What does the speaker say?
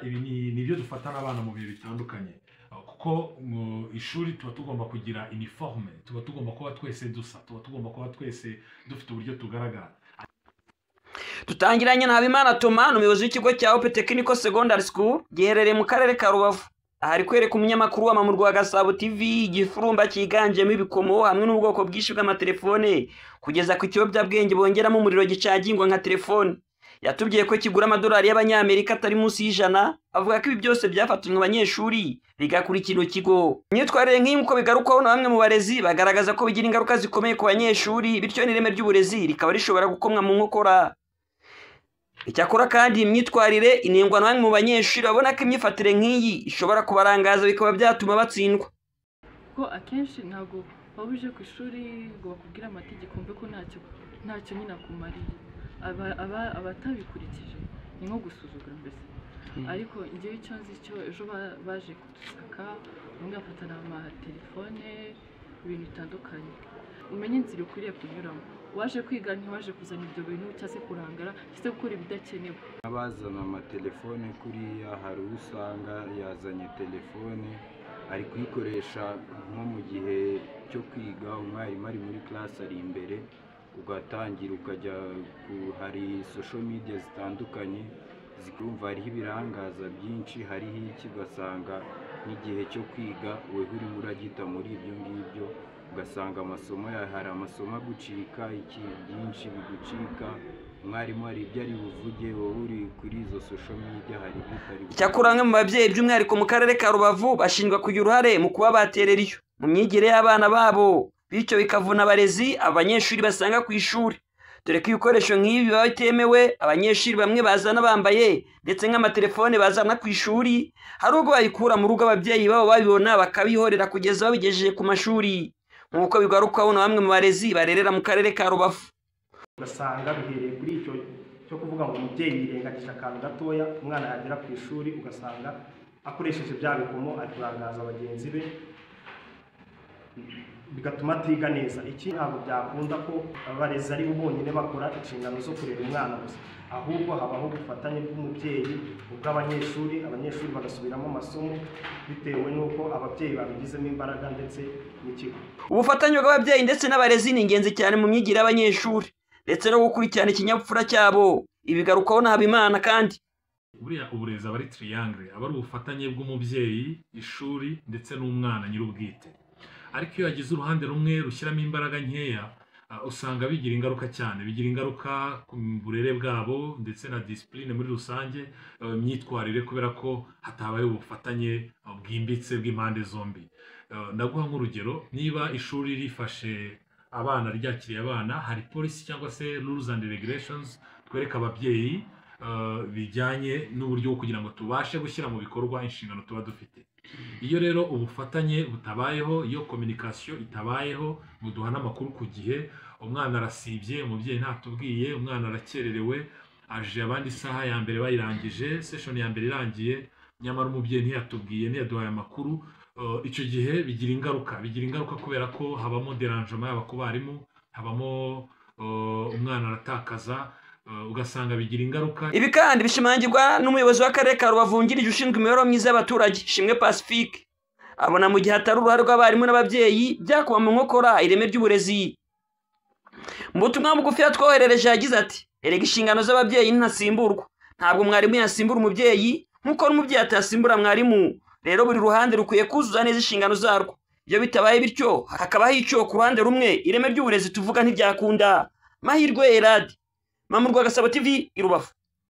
Ibi ni ibyo dufatana abana mu bihe bitandukanye, kuko mu ishuri tuba tugomba kugira uniforme, tuba tugomba kuba twese dusa, tuba tugomba kuba twese dufite uburyo tugaragara. Tutangiranye na Habimana Thomas, ni umuyobozi w'ikigo cya Hope Technical Secondary School giherereye mu karere ka Rubavu. Aha ari kwereka umunyamakuru wa Mama Gasabo TV igifurumba cyiganjemo ibikomo hamwe n'ubwoko bwinshi bw'amatelefone, kugeza ku kiyobyabwenge bongeramo umuriro gicagingwa nka telefone. Yatubwiye ko kigura amadolari y'Abanyamerika atari munsi y'100, avuga ko ibi byose byafatanywe abanyeshuri bigakura kino kigo. Imyitwarire nk'iyi, nk'uko bigarukwaho na bamwe mu barezi, bagaragaza ko bigira ingaruka zikomeye ku banyeshuri, bityo n'ireme ry'uburezi rikaba rishobora gukomwa mu nkokora. Icyakora kandi iyi myitwarire inengwa na bamwe mu banyeshuri babona ko imyifatire nk'iyi ishobora kubarangaza, bikaba byatuma batsindwa. Kuko akenshi ntabwo waba uje ku ishuri ngo bakubwire amategeko, mbe ko ntacyo nyine akumariye. Abatabikurikije ni nko gusuzugura mbese. Ariko njyewe icyo nzi cyo, ejo baje kudusaka, bamwe bafatana amatelefone, ibintu bitandukanye. Umenye inzira ukwiriye kunyuramo. Waje kwiga, ntiwaje kuzana ibyo bintu cyangwa se kurangara cyangwa se gukora ibidakenewe. Abazana amatelefone kuriya, hari uwo usanga yazanye telefone ari kuyikoresha nko mu gihe cyo kwiga, umwarimu ari muri class, ari imbere, ugatangira ukajya ku hari social media zitandukanye zikumva, hariho ibirangaza byinshi, hariho iki, ugasanga n'igihe cyo kwiga weho urimo uragita muri ibyo ngibyo, ugasanga amasomo yawe, hari amasomo agucika, iki, byinshi bigucika. Umwarimu hari ibyo ari buvuge, wowe uri kuri izo social media, hari ibyo utari buvuge. Icyakora bamwe mu babyeyi, by'umwihariko mu karere ka Rubavu, bashinjwa kugira uruhare mu kuba baterera iyo mu myigire y'abana babo, bityo bikavuna abarezi abanyeshuri basanga ku ishuri, dore ko ibikoresho nk'ibi biba bitemewe abanyeshuri bamwe bazana bambaye, ndetse nk'amatelefone bazana ku ishuri hari ubwo babikura mu rugo, ababyeyi babo babibona bakabihorera kugeza babigejeje ku mashuri, nk'uko bigarukwaho na bamwe mu barezi barerera mu karere ka Rubavu. Ugasanga bihereye kuri icyo cyo kuvuga ngo umubyeyi yirengagije akantu gatoya, umwana yagera ku ishuri ugasanga akoresheje bya bikomo, ari kurangaza bagenzi be, bigatuma atiga neza. Iki ntabwo byakunda ko abarezi ari bo bonyine bakora inshingano zo kurera umwana gusa, ahubwo habaho ubufatanye bw'umubyeyi, ubw'abanyeshuri, abanyeshuri bagasubiramo amasomo bitewe n'uko ababyeyi babigizemo imbaraga ndetse n'ikigo. Ubufatanye bw'ababyeyi ndetse n'abarezi ni ingenzi cyane mu myigire y'abanyeshuri ndetse no gukurikirana ikinyabupfura cyabo. Ibi bigarukwaho na Habimana kandi. Buriya uburezi aba ari triangle, aba ari ubufatanye bw'umubyeyi, ishuri ndetse n'umwana nyir'ubwite. Ariko iyo yagize uruhande rumwe rushyiramo imbaraga nkeya, usanga bigira ingaruka cyane, bigira ingaruka ku burere bwabo ndetse na discipline muri rusange, imyitwarire, kubera ko hatabaye ubufatanye bwimbitse bw'impande zombi. Ndaguha nk'urugero: niba ishuri rifashe abana, ryakiriye abana, hari policy cyangwa se rules and regulations twereka ababyeyi bijyanye n'uburyo bwo kugira ngo tubashe gushyira mu bikorwa inshingano tuba dufite. Iyo rero ubufatanye butabayeho, iyo communication itabayeho ngo duhane amakuru ku gihe, umwana arasibye, umubyeyi ntatubwiye, umwana arakererewe, aje abandi isaha ya mbere bayirangije, session ya mbere irangiye, nyamara umubyeyi ntiyatubwiye, ntiyaduhaye amakuru, icyo gihe bigira ingaruka. Bigira ingaruka kubera ko habamo dérangement, yaba ku barimu, habamo umwana aratakaza, ugasanga bigira ingaruka. Ibi kandi bishimangirwa n'umuyobozi w'akarere ka Rubavu wungirije ushinzwe imibereho myiza y'abaturage, Ishimwe Pacifique. Abona mu gihe hatari uruhare rw'abarimu n'ababyeyi byakuba mu nkokora ireme ry'uburezi. Mu butumwa bugufi yatwoherereje yagize ati: "Erega inshingano z'ababyeyi ntasimburwa. Ntabwo mwarimu yasimbura umubyeyi nk'uko n'umubyeyi atasimbura mwarimu. Rero buri ruhande rukwiye kuzuza neza inshingano zarwo. Iyo bitabaye bityo, hakabaho icyo ku ruhande rumwe, ireme ry'uburezi tuvuga ntibyakunda." Mahirwe Eradi, Mama Urwagasabo TV i Rubavu.